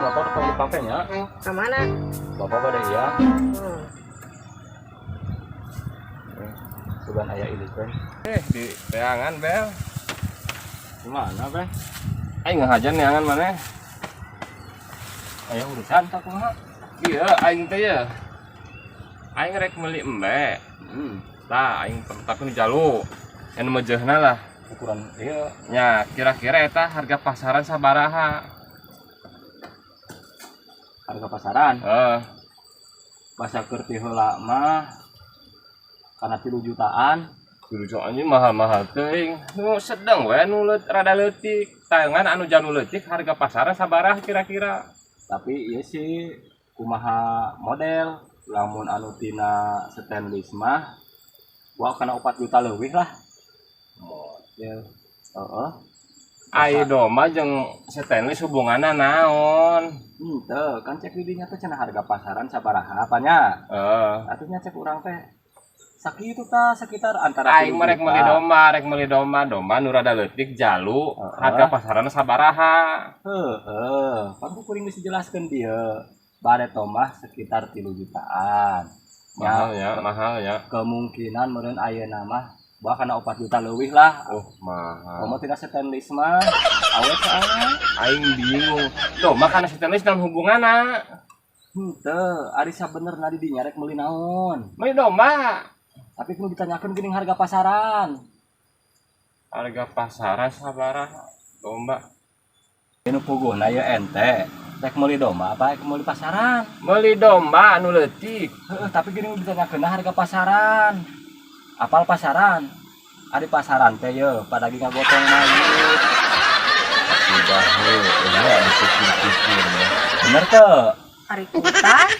Motor tong dipake nya. Ka mana? Bapak pada iya. Sugan aya ilikeun. Eh, di teangan, Bel. Gimana, Beh? Aing ngahajan neangan mana? Aya urusan tak kumaha? Iya, aing teh ya. Aing rek meuli embe. Tah, aing tapi nu jalu. Anu mejeuhna lah. Ukuran iya. Nya, kira-kira eta harga pasaran sabaraha? Harga pasaran. Heeh. Basa keur ti heula mah kana 3 jutaan. Tujuh anjing mahal-mahal teuing. Nu sedeng we nu rada leutik. Tangan anu jalu leutik harga pasaran sabaraha kira-kira? Tapi iya sih, kumaha model, lamun anu tina stainless mah wah kana 4 juta leuwih lah. Model. Heeh. Ai domba jeung stainless hubunganna naon? Henteu, kan cek di dinya teh cenah harga pasaran sabaraha apanya? Heeh. Atuh nya cek urang teh sakitu tah, sekitar antara Aing mah rek 3 meuli juta. Domba, rek meuli domba, domba nu rada leutik jalu, harga pasaran sabaraha? Heeh, kan ku kuring geus dijelaskeun dieu. Bareto mah sekitar 3 jutaan. Mahal ya, mahal ya. Kemungkinan meureun ayeuna mah bah kana 4 juta leuwih lah. Oh, mahal. Komo tina stainless mah awet soalnya. Aing bingung. Domba kana stainless naon hubunganna? Henteu, ari sabenerna di dinya rek meuli naon? Meuli domba. Tapi kudu ditanyakeun geuning harga pasaran. Harga pasaran sabaraha domba? Nu puguhna ye ente rek meuli domba apa rek meuli pasaran? Meuli domba anu leutik. Heeh, tapi gini ditanyakeun harga pasaran. Apal pasaran? Ari pasaran teh ye pada lagi ngagotong mayit. Sudah heuh, nya dipikir-pikir mah. Bener teu? Ari kutan.